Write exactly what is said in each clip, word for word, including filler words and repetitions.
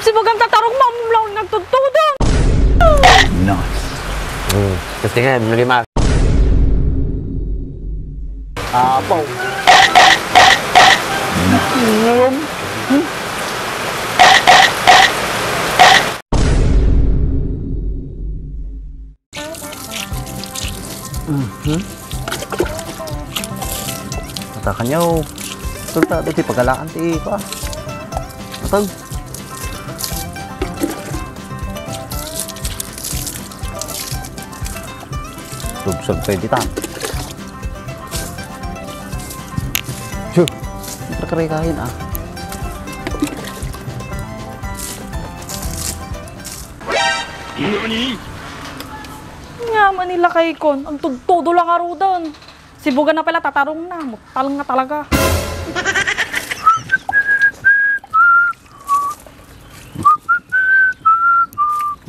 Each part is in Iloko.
Sibugan ta tarong mamlaw nagtudtudon. Nice. Hmm. Testingan, lima. Apo. Mhm. Matakan niyo. Tulta, dito pagalaan ti ipa. Atag. Lubsag pwede tan. Sure. Siyempre, karikahin, ah. Nga man ni lakaykon, agtudtudo la ngaruden. Sibugan na pala tatarong na, mutal nga talaga.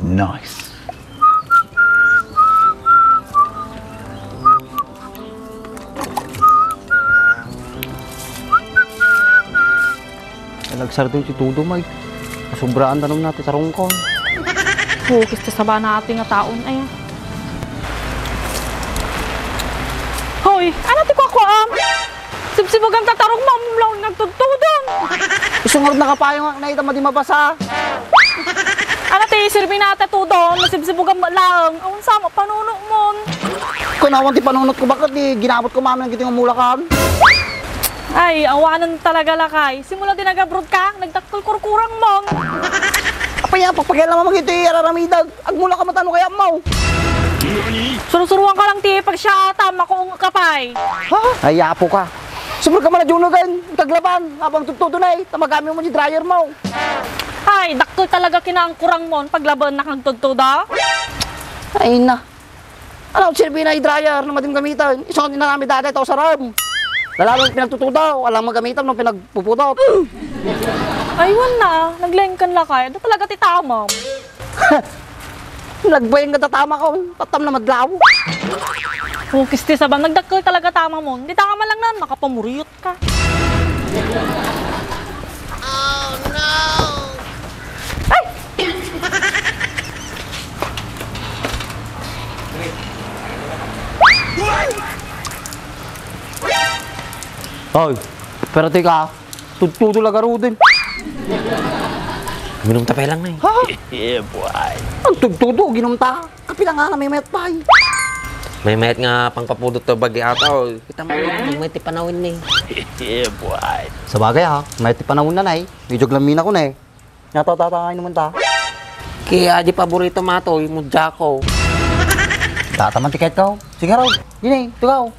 Nice. Ay, nagsardeng ti tudom, ay. Sobraan danum na ti tarongko. Hukis ti sabana ati nga taon, ay. Hoy, ano ti kukuam? Sibsibugan ta tarong mamlaw nagtudtudon. Isu ngarud nakapayo nga, naita madi mabasa. Ano ti sirbina ta tudon? Masibsibugan mo laeng. Awan sa mo, panunot mon. Kunawan ti panunot ko, bakit di ginabot ko mamin ang giting umulakan? Ay, awanan talaga, lakay. Simula din nag-abroad ka, nagdakkel kurkurang mon. Apay, ah, pagpakialam mo iti araramidag. Agmula ka matano kaya mo? Surusuruan ka lang ti pagsyata, makuong ka pay. Ha? Ay, apo ka. Subur ka man a junugan, kaglaban, habang tutudunay, tamagami mo di dryer mo. Ay, dakkel talaga kinaangkurang mon, paglaban na kang tudtuda. Ay, na. Ano, sirbi na i-dryer na madim gamitan? Isang dinanami dati, tao saram. Lalo pinagtutudaw, alang magamitan no pinagpupudot. Aywan na, naglengkan lakay. Da talaga ti tamam. Nagbayang nga tatama ko, tatam na madlaw. Hukis ti sabam, nagdakkel talaga tamam mon. Di ta ka man lang nan, makapamuriot ka. Ay! Ay, pero tika, tudtudo la garuden. Minum ta pay lang, nay. Ha? Yeah, boy. Ang tudtudo, ginum ta. Kapilangan na may mayat pay. May mayat nga pangpapudot to bagi ata, oh. Kita mo, may ti panawin ni. Yeah, boy. Sabagay, ha, may ti panawin na, nay. Medyo glamin ako na, eh. Natatata, ay naman ta. Kaya di paborito matoy, mudyako. Tataman tiket ko. Sige raw, dini, tugaw.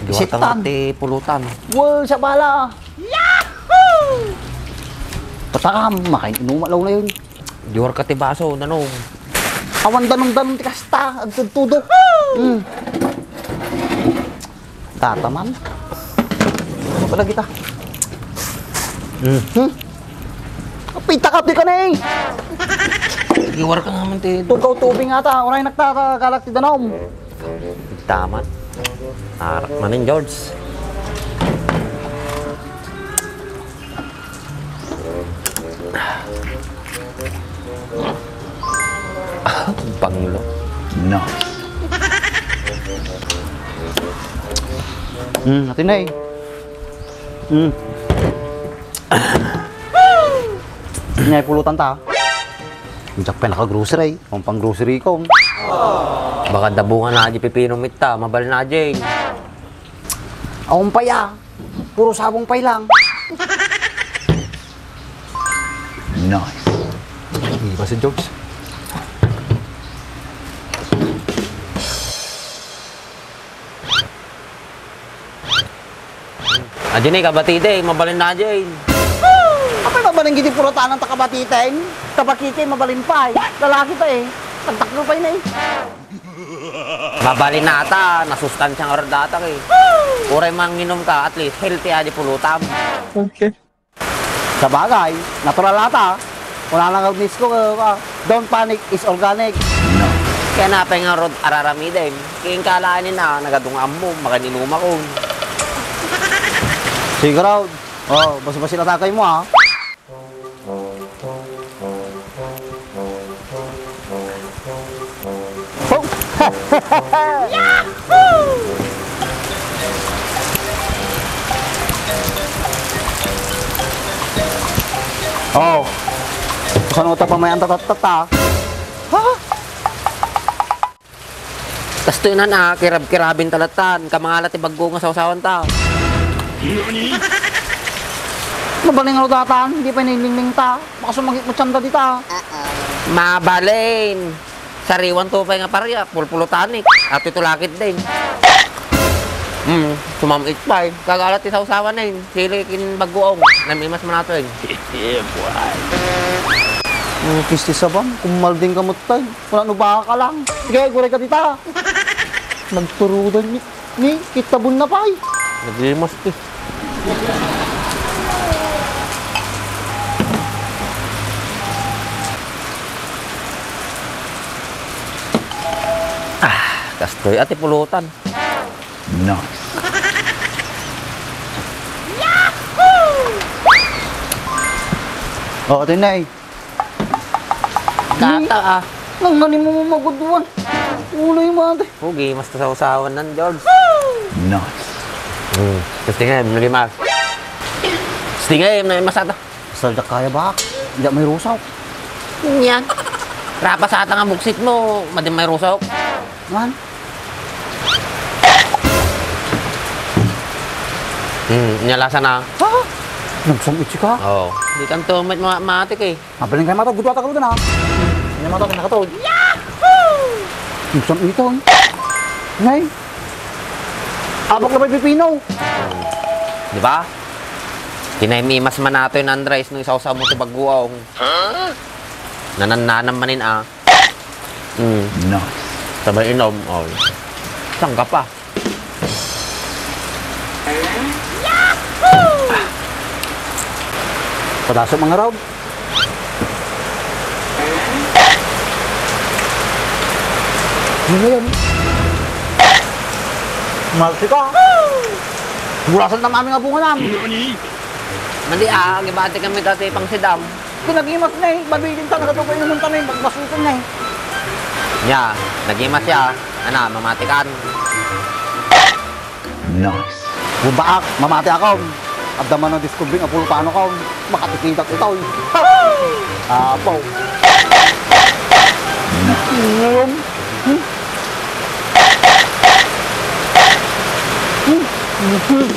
Isiktan. Duwata ti pulutan. Wow, sa bala. Yahoo! Patakam, makain inuma law na yun. Duwar ka ti baso, danum. Awan danum-danum ti kasta, agtudtudo. Hmm. Tataman. Ano pala kita? Hmm. Hmm? Pita ka, di ka na eh. Duwar ka naman ti. Tugaw tubig nga ta, uray nagtatagalak ti danum. Taman. Arak manin, George. Banglo. Nice. Hmm, atin na eh. Hmm. Niya pulutan ta. Diyak pa naka-grocery. Ang pang-grocery ko. Baka dabungan na di pipino mitta, mabalin na, Jane. Awan pa ya. Puro sabong pay lang. Nice. Di ba si George? Ajay ni, kabati di, mabalin na, Jane. Apay mabalin giti puratanan ta kabati ten? Kabakiki, mabalin pay. Lalaki ta eh. Tagtaklo pay na eh. Mabalin na ata, nasustansya nga data eh. Uray manginom ka, at least healthy adi pulutam. Okay. Sabagay, natural ata. Wala lang ang miss ko, uh, don't panic is organic. Kaya napay nga rod araramiden. Kaya yung kalaan na, nagadunga mo, makaninuma ko. Sige raw. Oh, basi-basi na takay mo, ha? Oh. Kasano ta pamayan ta tattata? Ha? Kastoy nan a, kirab-kirabin ta latan, kamangala ti baggo nga sawsawan ta. Mabalin nga datan, di pa nilingling ta. Baka sumangit mo tiyan da dita. Mabalin. Sariwan to pay nga paria, pulpulutanik. Ato ito lakit din. Hmm, sumamit pay. Kagala ti sawsawan din. Sili kin bagoong. Namimas man ato din. Yeah, boy. Hmm, kisti sabam, kumal din kamot tayo. Wala no baka ka lang. Sige, guray ka dita. Nagturudan ni, ni, kita bun na pay. Nagimas ti. Ah, kastoy ati pulutan. Nice. Oh, Tinay. Kata, ah. Nang mani mo maguduan. Ulay, mate. Pugi, mas sawsawan nan, George. Nice. Hmm. Tapos tingnan, lagi mas. Tapos tingnan, may masata. Saldak kaya ba? Hindi may rusaw. Yan. Rapas ata nga buksit mo, madi may rusaw. Man? Hmm, inya lasa na. Ha? Nagsang itsi ka? Oo. Di kanto, may ma-, matik eh. Mabaling kayo mata, gudwa ta kalutan, ha? Hindi mata, pinakatawag. Yahoo! Ang siyang ito, eh. Nay. Abak na ba yung pipino? Di ba? Kinay mi mas manato yung Andres no isawsaw mo ti baguaw. Nanananam manin, ah. Mm. Nice. Sabay inom, oh. Sangka pa. Padaso mga raw. Ano yan? Malsi ka. Gulasan na mami nga bunga nam. Madi ah, gibati kami dati pang sidam. Kinagimas na eh. Baduy din talaga to. Kaya naman kami. Magbasukan na eh. Ya, nagimas ya. Ana, mamatikan. Nice. Bubaak, mamati ako. Adda man ang discovery nga pulpano ka. Makatikitak ito eh. Apo. Nice. Ngayon. Hmm. Hmm. Hmm.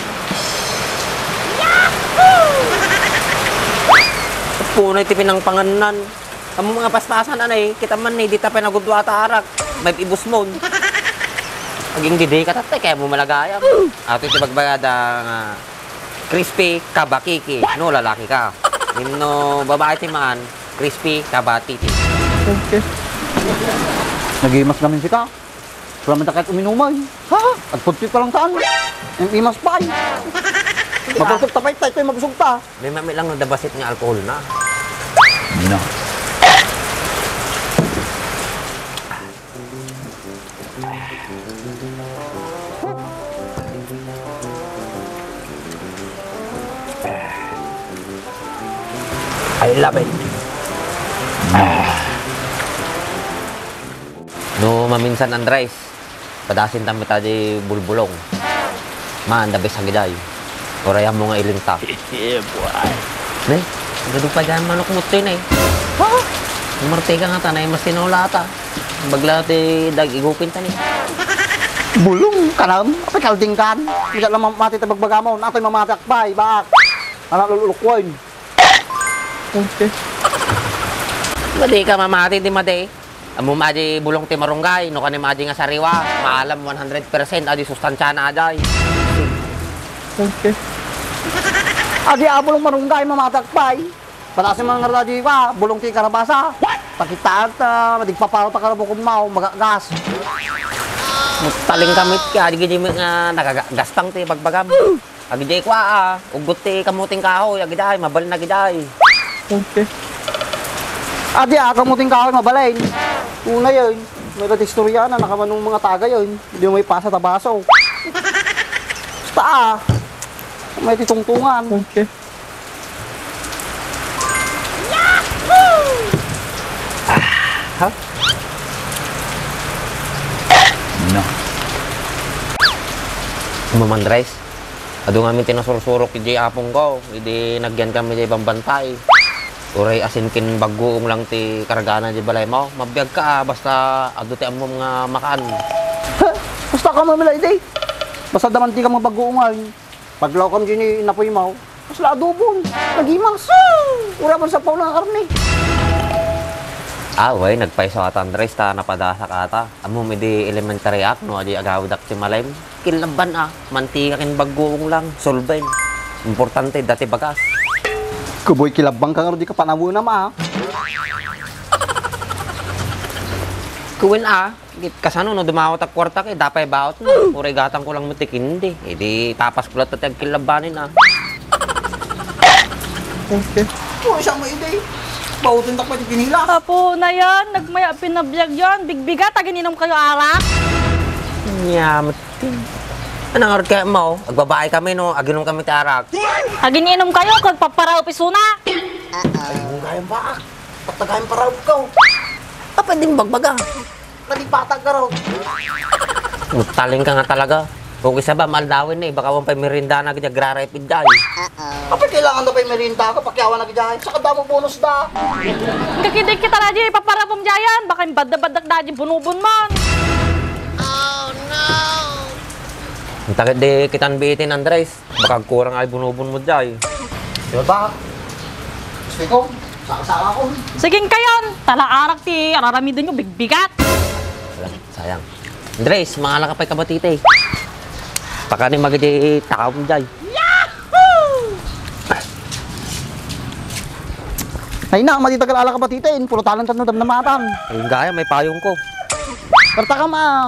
Punay ti pinangpanganan. Kamo mga paspasan, anay, kita man ni, dita pay nagudua ta arak. May ibusmon. Aging didi ka, tatay, kaya mo malagayam. Ato iti bagbagada nga crispy kabakiki, no, lalaki ka. Wenno babae ti maan, crispy kabatiti. Okay. Nagimas kami sika. Wala man ta kahit uminumay. Ha? Agpudpit pa lang taan. Ang imas pa ay. Mapagkot tapay tayo, tayo mabusog ta. May mami lang nadabasit nga alkohol na. No. I love it. No, maminsan, Andres, padasin ta met di bulbulong. Maan, the best agiday. Uray ammo nga iling ta. Yeah, boy. Ne? Gadu pa dyan manok mo to yun eh. Ha? Umartiga nga ta, na mas tinola ta. Bagla ti dag igupin ta ni. Bulong, kanam? Apay kalding kan? Magat lang mamati ta bagbaga mo. Natoy mamati akbay, bak. Anak lulukwan. Okay. Madi ka mamati, di madi. Ammom adi bulong ti marunggay, no kani madi nga sariwa, maalam one hundred percent adi sustansiana adi. Okay. Adi a bulong marunggay, mamatak pay. Pataas man nga adi pa, bulong ti karabasa. What? Pakitaan ta, madigpaparo ta karabukon mao, magagas. Taling kamit ka, adi gidi nga nagagastang ti bagbagam. Agidiay kua, ah. Uggot ti kamuting kahoy, agidiay, mabalin agidiay. Okay. Adi, ah, kamuting kahoy, mabalin. Una yun, may istorya na, nakamanong mga taga yun. Hindi mo may pasa tabaso. Basta, ah, may titungtungan. Okay. Ha? Ma'am Andres, adu ngamin ti nasursurok idiay apongko, idi nagyan kami idiay bambantay. Uray asin ken baggoong lang ti kargana idiay balaymo. Mabiagka a, basta adu ti ammom nga makan. Ha? Basta ka mamila idi. Basta daman ti ka mabaggoongan. Paglawkam dini napoy maw. Kasla adobon. Nagimas. Ura man sa pauna nga karne. Ah, way, nagpayso ata Andres ta napadasak ata. Ammom idi elementary ak no adi agawidak ti malaymo. Kinlabban a, mantika ken baggoong lang, solben. Importante, dati bagas. Kuboy, kilabban ka nga di ka panawenam a. Kuwen a, kasano no dumawat a kuarta kay dapay baot na. Uray gatang ko lang met ti kindi. Idi papas ko latta ti agkilabbanin a. Okay. Oh, siya mo, Iday. Bautin tak pati pinila. Apo na yan, nagmaya pinabiag yan. Bigbigat, agin-inom kayo arak? Nya, matin. Anong arak kaya mo? Agbabae kami, no? Aginom kami ti arak. Agin-inom kayo, kag paparaup isuna. Ay, kung kaya ba? Patagayan paraup ka, oh. Apa din bagbaga? Nalipatan ka raw. Mutaling ka nga talaga. Kung isa ba, maldawin na eh. Baka wan pa'y merienda na, ganyan, agraraypid dyan. Apay kailangan na pa'y merienda ka, pakiawan na ganyan. Saka damo bonus da. Ang kakidit kita na dyan, ipaparapom dyan. Baka yung badda-baddak na dyan, bunubon man. Ang takit di kitan biitin, Andres. Baka kurang ay bunubon mo dyan. Di ba? Gusto ko, saka-saka ko. Sige kayon, tala arak ti araramiden nyo, bigbigat. Wala, sayang. Andres, mangala ka pa'y kabatite. Pakani magidi takaw mo jay. Ay na, matitagal ala kabatite, puro talang tanong damdamatan. Ayun gaya, may payong ko. Perta ka ma.